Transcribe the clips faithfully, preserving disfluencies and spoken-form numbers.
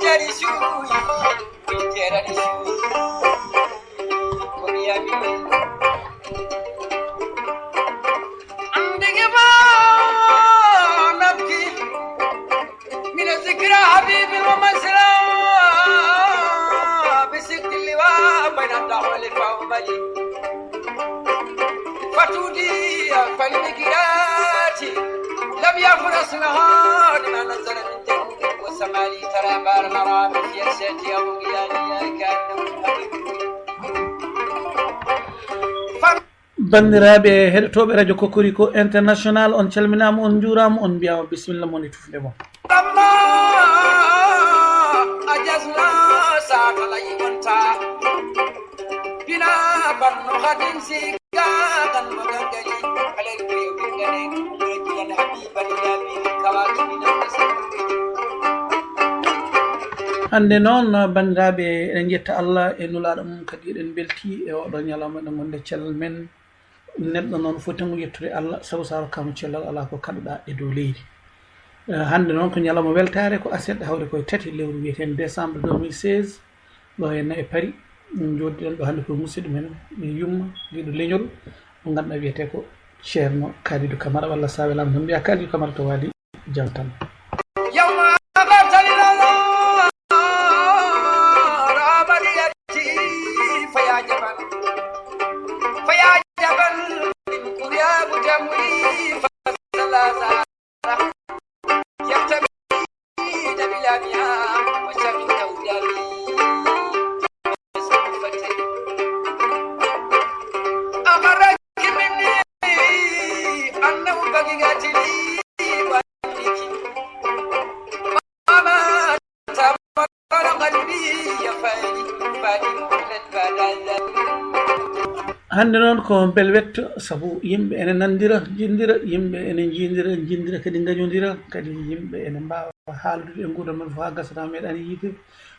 jari suuyi, jari suuyi. Ko mi yami. Andike ma nafki. Min zikra habibi wa masla. Bi sikli wa bayna dawli fa mali. Fatudi fal migrati. Lam yafras nahar ma nazala min jannati wa samali tara bar mara fi yasati aw yani ya kan. Banndiraaɓe heɗotooɓe Radio Cocorico International, on calminaama, on njuuraama, on mbiyaama bisimilla mon e tufnde mon. Amma a jasna saata layi on ta. Bina banno hadin si ga kan mo gangani. Alal biyo gangani. Umre jilan habiban ya bi kawaki min al-asr. Hannde noon, banndiraaɓe, eɗen njetta Allah e Nulaaɗo mum, kadi eɗen mbeltii e oɗo ñalawma, eɗen ngonde cellal men. Neɗɗo noon foti tan ko yettude Allah, sabu so a rokkaama cellal, alaa ko kaɗuɗaa e dow leydi. Eh, hannde noon ko ñalawma weltaare, ko aset, hawri koye tati lewru wiyeteende décembre deux mille seize, ɗo henna e Paris. Jooɗiɗen ɗo hannde ko musidɗo men, yumma, giɗo leñol, mo ngannduɗaa wiyetee ko Ceerno Kalidou Camara, walla so a welaama tan mbiyaa Kalidou Camara to Waali. Jantan. Yawma abatalila ramadiyati faya jaban. Faya jaban min kuriya mutamuli fasalasa. Yaktabi dabilamiya wa shamin taudami. Amaraki minni annahu bagigati li wa Hannde noon ko belwetto, sabu yimɓe ene nanndira, njiidira, yimɓe ene njiidira, njiidira kadi ngañondira, kadi yimɓe ene mbaawa haaldude e nguurndam men fof haa gasa tawa meeɗaani yiide.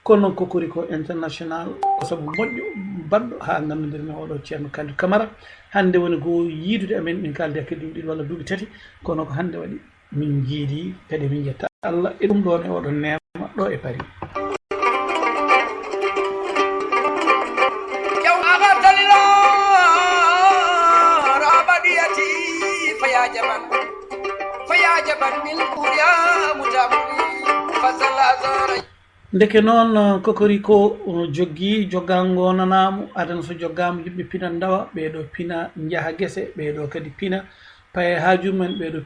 Kono noon Cocorico International ko sabu moƴƴo baɗɗo haa nganndodirmi oɗo Ceerno Kalidou Camara. Hannde woni ko yiidude amen, min kaaldi hakkunde duuɓi ɗiɗi walla duuɓi tati, kono ko hannde waɗi. Min njiidi kadi min njetta Allah e ɗum ɗoon e oɗon neema ɗo e Paris. Yawma abatalila rabadiyati faya jaban, faya jaban min kuriya mutamuri fasala zara. Ndeke noon, Cocorico joggi, joggaango nanaamo, adana so joggaama, yimɓe pina ndawa, ɓee ɗo pina njaha gese, ɓee ɗo kadi pina paya haaju men, ɓee ɗo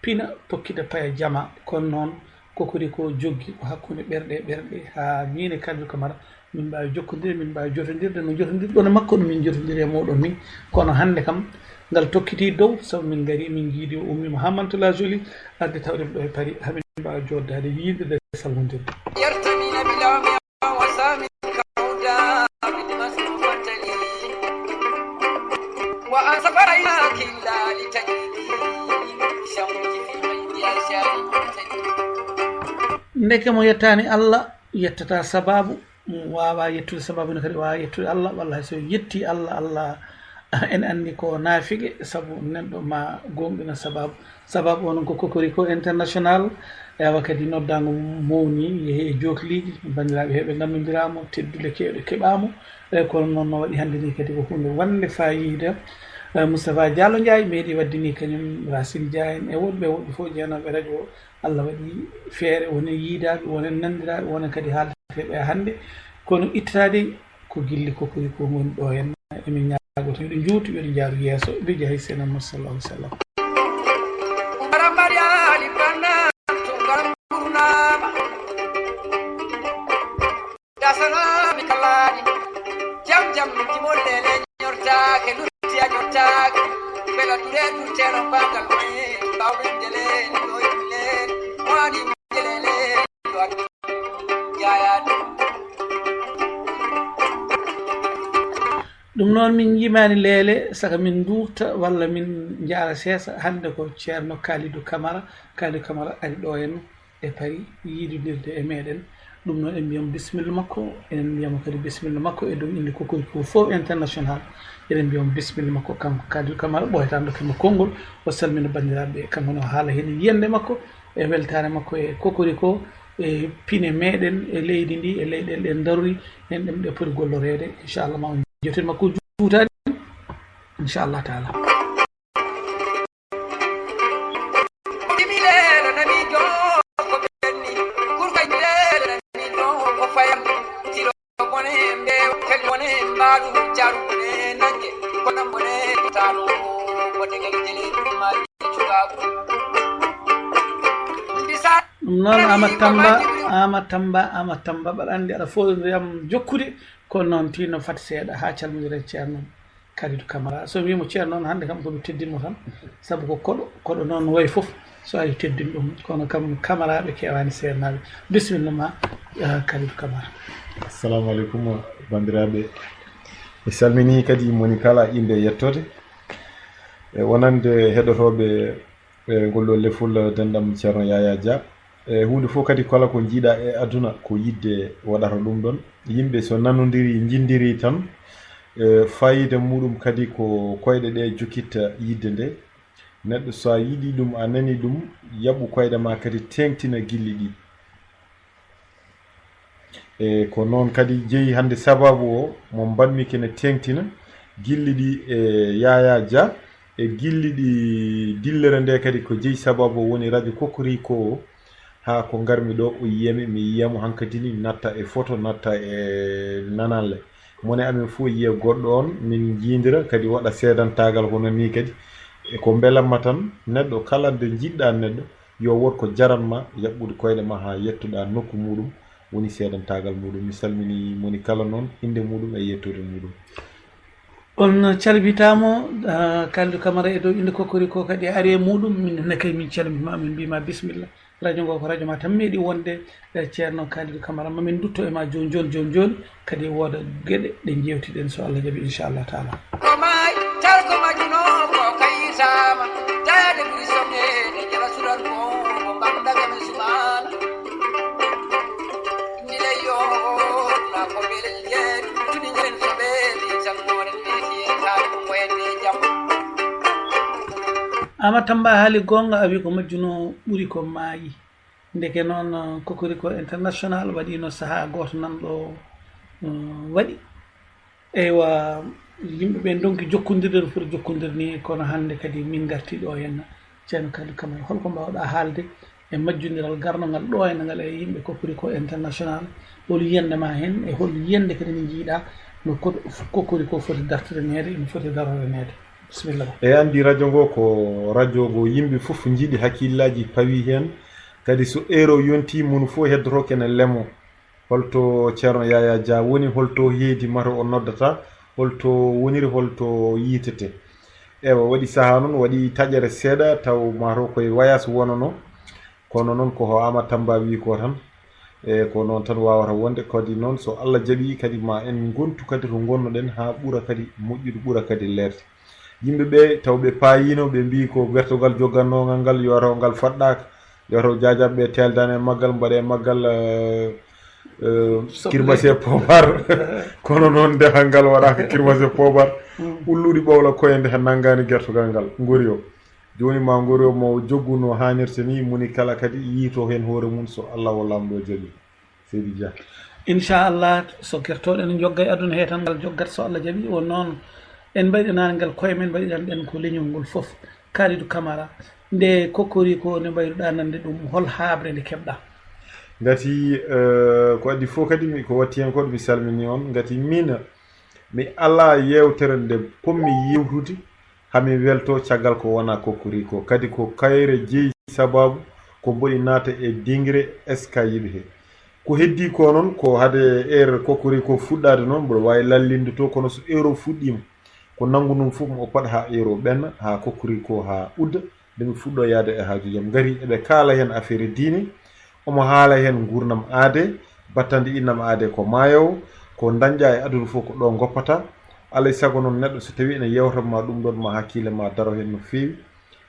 pina pokkita paya jama. Kono noon, Cocorico joggi ko hakkunde ɓerɗe e ɓerɗe, haa miin e Kalidou Camara min mbaawi jokkondirde, min mbaawi jotondirde, no jotondirɗon e makko, no min njotondiri e mooɗon ni. Kono hannde kam, ngal tokkitii dow, sabu min ngarii, min njiidi o ummiima haa Mantes-la-Jolie, arde tawde mi ɗo e Paris, haa min mbaawa jooɗdaade, yiidirde, salmondirde. Yartamina bilami wa sami kauda bil masfatali. Wa an safara ila killa li tajidi. Shamti fi maydi ashari tajidi. Ndeke mo yettaani Allah, yettata sababu. Waawaa yettude sababu ne kadi waawaa yettude Allah, walla hay so yetti Allah, Allah ene anndi ko naafiqe, sabu neɗɗo ma gooŋɗina sababu. Sababu o noon ko Cocorico International, ewa kadi noddaango mum mawni, yehi e jookliiji, banndiraaɓe heɓe ngannondiraamo, teddude keewɗe keɓaamo, e kono noon no waɗi hannde ni kadi ko huunde wannde faayiida. Eh, Moustapha Diallo Ndiaye meeɗi waɗde ni kañum, Racine Dia en e woɗɓe e woɗɓe fof jeenooɓe radio o. Allah waɗi feere, wonen yiidaaɓe, wonen nanndiraaɓe, wonen kadi haaldeteeɓe hannde. Kono ittataade ko gilli Cocorico ngoni ɗo henna. Emin ñaago tan yo ɗe njuutu, yo ɗe njaaru yeeso, bi jaahi Seydina Muhammad sallallahu alaihi wasallam. Umar Amari Ali Banna, Tungar Burnama. Dasana mi kalani. Jam jam mi timol lele nyorta ke lutti a nyorta. Bela dure du tero bangal mai. Bawin jele ni doy le. Wani jele le. Yaya. Ɗum noon min njimaani leele, saka min nduurta walla min njaara seesa. Hannde ko Ceerno Kalidou Camara. Kalidou Camara ari ɗo en e Paris yiidondirde e meeɗen. Ɗum noon en mbiyamo bisimilla makko, enen mbiyamo kadi bisimilla makko e dow innde Cocorico fof international. Eɗen mbiyamo bisimilla makko kanko Kalidou Camara, ɓooyata dokkimo konngol, o salmina banndiraaɓe, kanko ne o haala heen yiyannde makko e weltaare makko e Cocorico. e pine meɗen e leydi ndi e leyɗele ɗen darori, en ɗem ɗe poti golloreede. Inchallah ma on jewten makko juutani. Inchallah taala. Ɗum noon, Amat Tamba, Amat Tamba, Amat Tamba, mbaɗa anndi aɗa fooɗondir e am jokkude, kono noon tino fat seeɗa haa calmondira e Ceerno Kalidou Camara. So mi wiimo Ceerno noon, hannde kam ko mi teddinmo tan, sabu ko koɗo, koɗo noon wayi fof so ari teddin ɗum, kono kam Camaraaɓe keewaani seernaaɓe. Bisimilla ma, eh, Kalidou Camara. Assalamu aleykum, banndiraaɓe. Mi salminii kadi moni kala innde e yettoode. E wonande heɗotooɓe, e ngol ɗo lefol denɗam Ceerno Yaya Dia. E huunde fof kadi kala ko njiiɗa e aduna ko yiɗde waɗata ɗum ɗon. Yimɓe so nanondiri, njinndiri tan, e faayiida muɗum kadi ko koyɗe ɗe jokkitta yiɗde nde. Neɗɗo so a yiɗi ɗum, a nani ɗum, yaɓu koyɗe ma kadi teeŋtina gilli ɗi. E ko noon kadi jeyi hannde sababu o mo mbaɗmi kene teeŋtina gilli ɗi e Yaya Dia e gilli ɗi dillere nde kadi ko jeyi sababu o woni radio Kokoriko o. Haa ko ngarmi ɗo o yiyami, mi yiyamo hankadi ni natta e photo, natta e nanalle. Mone amen fof yiya goɗɗo on, min njiidira kadi waɗa seedantaagal hono ni kadi. E ko mbelamma tan neɗɗo kala nde njiɗɗa neɗɗo, yo wood ko jaranma yaɓɓude koyɗe ma haa yettoɗa nokku muɗum, woni seedantaagal muɗum. Mi salmini moni kala noon innde muɗum e yettoode muɗum. On calbitaamo, ah, Kalidou Camara e dow innde Kokoriko kadi ari e muɗum. Min ne kay min calbima, min mbima bisimilla. Radio ngo ko radio ma tan meeɗi wonde, eh, Ceerno Kalidou Camara. Ma min ndutto e ma jooni, jooni, jooni, jooni. Kadi wooda geɗe ɗe njeewtiɗen so Allah jaɓi, inchallah taala. Ko maayi, tal ko majjuno, ko kayitaama, taade ɓuri somneede, jara sural ko, ko mbamdaga men sumaana. Ndile yo, na ko belel jeeri, tuni nden so ɓeeli, tan mooren ɓeeti, taade ko en e jam. Amat Tamba haali goonga, a wi ko majjuno ɓuri ko maayi. Ndeke noon, uh, Kokoriko International waɗiino sahaa gooto nan ɗo, uh, waɗi. Eywa, yimɓe ɓe ndonki jokkondirde no foti jokkondir ni, kono hannde kadi min ngarti ɗo henna. Ceerno Kalidou Camara, holko mbaawɗa haalde e majjondiral garnogal ɗo henna ngal e yimɓe Kokoriko International? Hol yiyannde ma heen e hol yiyannde kadi nde njiiɗa no Kokoriko foti dartireneede, no foti darareneede? Bisimilla ma. E anndi radio ngo ko radio ngo yimɓe fof njiɗi, hakkillaaji pawi heen. Kadi so euro yonti, moni fof heddoto kene lemo. Holto Ceerno Yaya Dia woni, holto heedi, mato o noddata, holto woniri, holto yiitete. Ewa, waɗi sahaa noon, waɗi taƴere seeɗa, taw mato koye wayas wonono. Kono noon ko ho Amat Tamba wi ko tan. E ko noon tan wawata wonde. Kadi noon so Allah jaɓi kadi ma en ngontu kadi to ngonnoɗen haa ɓura kadi moƴƴude, ɓura kadi leerde. Yimɓe ɓe taw ɓe paayino, ɓe mbi ko gertogal joggannogal ngal, yo taw ngal faɗɗaka, yo taw jajaɓe ɓe teldane e maggal, mbaɗe e maggal, eh, eh, kirmase poobar. Kono noon ndeha ngal waɗaka kirmase poobar. Ulluɗi ɓawla koye ndeha nanngani gertogal ngal. Ngori o. Jooni ma ngori o mo joggu no haanirta ni, moni kala kadi yiito heen hoore mum so Allah o Laamɗo jaɓi. Seydi Dia. Inchallah, so gertooɗe ne njogga e aduna he tan, ngal joggat so Allah jaɓi. O noon, en mbayɗanaani ngal koye men, mbaɗiran ɗen ko leñol ngol fof. Kalidou Camara, nde Kokoriko nde mbayruɗa nande ɗum, hol haaɓre nde keɓɗa? Ngati, eh, ko addi fof kadi mi, ko watti heen ko mi salmini on. Ngati min, mi alaa yeewtere nde pommi yewtude hami welto caggal ko wona Kokoriko. Kadi ko kayre jeyi sababu ko mboɗi naata e dingre S K yiɓe he. Ko heddi ko noon, ko hade heure Kokoriko fuɗɗaade noon, mboɗo waawi lallinde to, kono so heure o fuɗɗiima, ko nanngu ɗum fof mo o paɗa haa heure o ɓenna, haa Kokoriko haa udda, nde mi fuɗɗo yaade e haaju jam. Ngari eɓe kaala heen affaire diine, omo haala heen nguurndam aade, battande innam aade ko maayo, ko dañɗa e aduna fof ko ɗo ngoppata. Alay sago noon neɗɗo so tawi ene yewta ma ɗum ɗon, ma hakkille ma daro heen no feewi.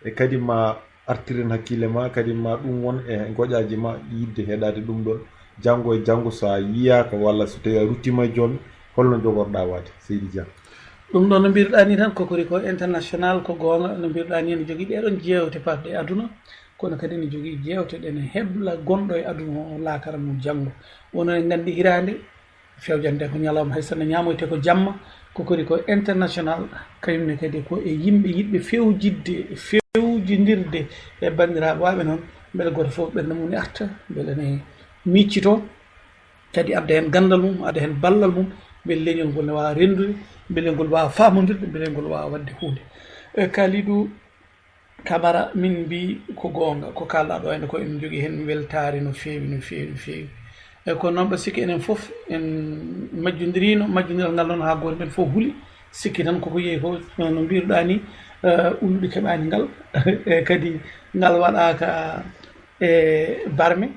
E kadi ma artiren hakkille ma, kadi ma ɗum won e ngoƴaaji ma yiɗde heɗaade ɗum ɗon. Janngo e janngo so a yiyaaka walla so tawi a ruttiima e joomde, holno jogorɗa waade, Seydi Dia? Ɗum ɗon no mbiruɗa ni tan, Kokoriko International ko goonga, no mbiruɗa ni ene jogii ɗee ɗon jeewte paɗɗe aduna. kono kadi ene jogii jeewte ɗe ne hebla gonɗo e aduna o laakara mum janngo. Wonno en nganndi hiraande, fewjande ko ñalawma, hay sinno ñaamoyte ko jamma, ko kadi ko international, kañum ne kadi ko e yimɓe yiɗɓe fewjidde, fewjindirde e banndiraaɓe waaɓe noon, mbele gooto fof ɓernde mum ne arta, mbele ne miccito, kadi adda heen ganndal mum, adda heen ballal mum, mbele leñol ngol ne waawa renndude, mbele ngol waawa faamondirde, mbele ngol waawa waɗde huunde. E Kalidou, Kamara, min mbi ko goonga, ko kaalɗaa ɗo ene ko en njogii heen weltaare no feewi, no feewi, no feewi. E ko noon ɗo sikki enen fof en majjondiriino, majjondiral ngal noon haa gooto men fof huli, sikki tan koko yehi ko no mbiruɗaa ni, eh, ulluɗi keɓaani ngal, e kadi ngal waɗaaka e barme,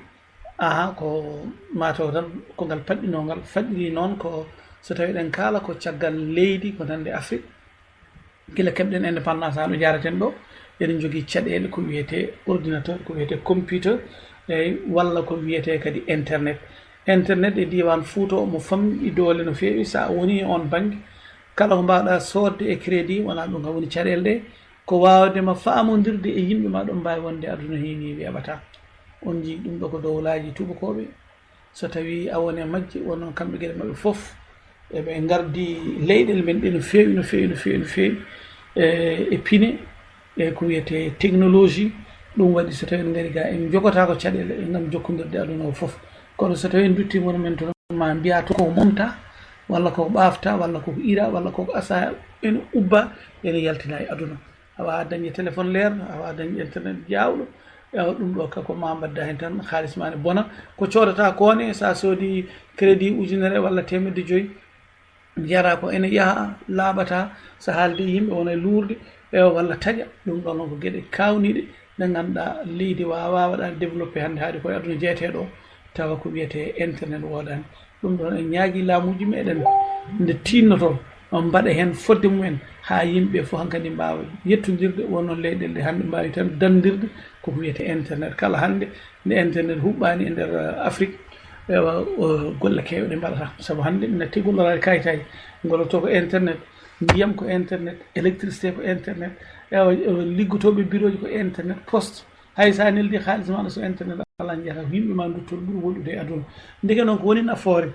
aha, ko mataw tan ko ngal paɗɗinoo ngal, faɗɗiri noon ko so tawii eɗen kaala ko caggal leydi ko nande Afrik, gila keɓɗen indépendance haa ɗo njaareten ɗo, eɗen njogii caɗeele ko wiyetee ordinateur, ko wiyetee computer, eyi, walla ko wiyetee kadi internet. Internet e diiwaan Fuuta o mo famɗi doole no feewi, so a wonii e oon bannge, kala ko mbaawɗaa soodde e crédit, wonaa ɗum kam woni caɗeele ɗe, ko waawde ma faamondirde e yimɓe ma ɗum mbaawi wonde aduna hini weeɓataa. On njii ɗum ɗo ko dowlaaji tuubakooɓe, so tawii a woni e majje, wonno kamɓe geɗe maɓɓe fof, eɓe ngardi leyɗeele men ɗe no feewi, no feewi, no feewi, no feewi, e, e pine, e ko wiyetee technologie. Ɗum waɗi so tawii en ngari ga, en njogotaako caɗeele ngam jokkondirde aduna o fof. Kono so tawii en nduttiima won men toon, ma mbiyaa to ko momta, walla ko ɓaafta, walla ko ira, walla ko asa, ene ubba, ene yaltina e aduna. A waawaa dañde téléphone leerɗo, a waawaa dañde internet jaawɗo. Ewa, ɗum ɗo ka ko ma mbaɗda heen tan, haalis ma ne bona. Ko coodata ko ne, so a soodi crédit ujunere walla teemedde joyi, njara ko ene yaha, laaɓata, so haaldi e yimɓe wona e luurde, ewa, walla taƴa. Ɗum ɗo noon ko geɗe kaawniiɗe ɗe ngannduɗaa leydi waawaa waɗaade développé hannde haaɗi ko e aduna jeyeteeɗo o, tawa ko wiyetee internet woodaani. Ɗum ɗoon en ñaagii laamuuji meɗen nde tiinnotoo, mbaɗa heen fodde mumen haa yimɓe fof hankadi mbaawa yettondirde, won noon leyɗeele ɗe hannde mbaawi tan danndirde ko ko wiyetee internet. Kala hannde nde internet huɓɓaani e nder, eh, Afrik, ewa, o, golle keewɗe mbaɗata. Sabu hannde mi natti golloraade kayitaaji, ngolotoo ko internet, ndiyam ko internet, électricité ko internet, ewa, ewa, liggotooɓe birooji ko internet, poste. Hay so a neldi haalis maɗa, so internet alaa, njiyata ko yimɓe ma nduttoto ɓuri woɗɗude e aduna. Ndeke noon ko woni nafoore,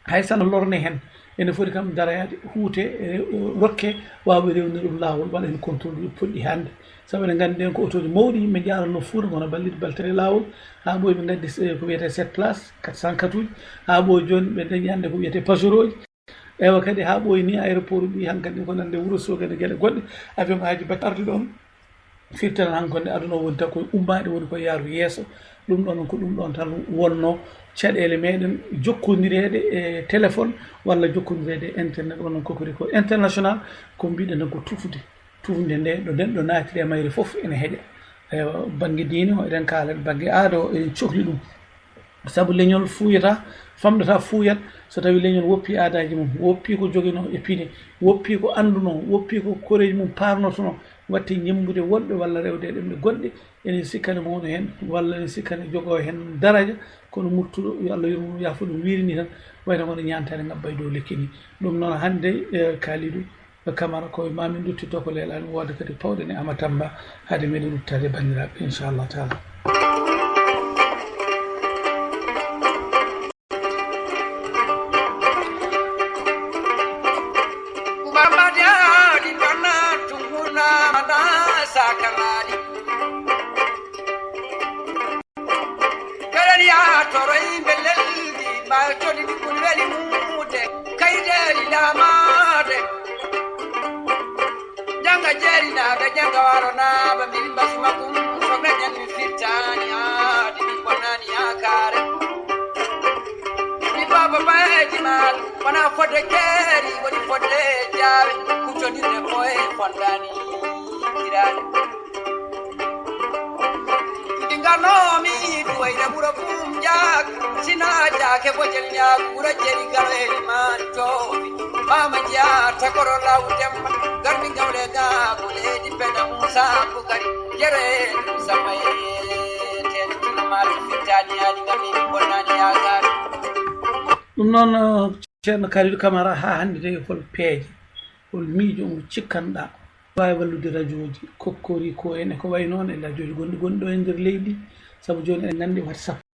hay so a lorne heen, ene foti kam daroyaade, huute, e, rokke, waawɓe rewnude ɗum laawol, waɗa heen contrôle ɗi poɗɗi hannde. Sabu eɗen nganndi ɗen ko otooji mawɗi, yimɓe njaarano Fuuta, ngona ballitɓe baltere laawol, haa ɓooyi ɓe ngaddi, eh, ko wiyetee sept places, quatre cent quatre uji, haa ɓooyi jooni ɓe dañi hannde ko wiyetee pasoorooji. Ewa kadi haa ɓooyi ni aéroport uji ɗi hankadi ko nande Wuro Sogi e geɗe goɗɗe, avion aji batte arde ɗoon. Firti tan hankadi aduna o woni tan koye ummaade, woni koye yaaru yeeso. Ɗum ɗoon ko ɗum ɗoon tan wonnoo caɗeele meɗen jokkondireede e téléphone walla jokkondireede e internet, onon kokori ko international, ko mbiɗen tan ko tufude. Tufnde nde ɗo neɗɗo naatiri e mayre fof ene heƴa. Ewa, bannge diine o eɗen kaala, bannge aada o eɗen cohli ɗum. Sabu leñol fuuyata, famɗata fuuyat, so tawii leñol woppii aadaaji mum, woppii ko joginoo e pine, woppii ko anndunoo, woppii ko koreeji mum paarnotonoo, watti ñemmbude woɗɓe walla rewde e ɗemɗe goɗɗe, ene sikkani mawɗo heen, walla ene sikkani jogoo heen daraja, kono murtuɗo, yo Allah yurmo ɗum, yaafo ɗum, wiiri ni tan, wayno wonde ñaantaade ngabba e dow lekki ni. Ɗum noon hannde, eh, Kalidou, Kamara, ko e ma min ruttito ko leelaani, wooda kadi pawɗen e Amatamba hade meɗen ruttaade e banndiraaɓe, inchallah taala. Baba Diagne, Bana Tunguna, Bana Sakarani. Belel yaa toroy belel di ma toni di kun weli muude kaydeeli laamaade. Janga jeerinaaɓe, janga waronaaɓe, mbiri mbasi makkum, sogna ñan mi firtaani aadi, mi bonnaani yaakaare. Mi baaba bayeeji maa ɗum, wonaa fodde keeri, woni fodde jaawe, kuccondirde koye fondaani kiraani. Ɗi nganoomi ɗum wayna ɓura buum njaak, sina jaake bojel njaak, ɓura jeri galo e limaan toomi. Maama njiya takoro law demma, garmi gawle ga ko leydi pena Muusa Bukari, jere ɗum sama e ten tun maari fittaani yaadi ngam mi bonnaani yaakaar. Ɗum noon, eh, Ceerno Kalidou Kamara, haa hannde tawi hol peeje, hol miijo mo cikkanɗaa? Waawi wallude rajooji, kokkoriko en e ko wayi noon e rajooji gonɗi, gonɗi ɗo e nder leydi, sabu jooni eɗen nganndi wata sappo.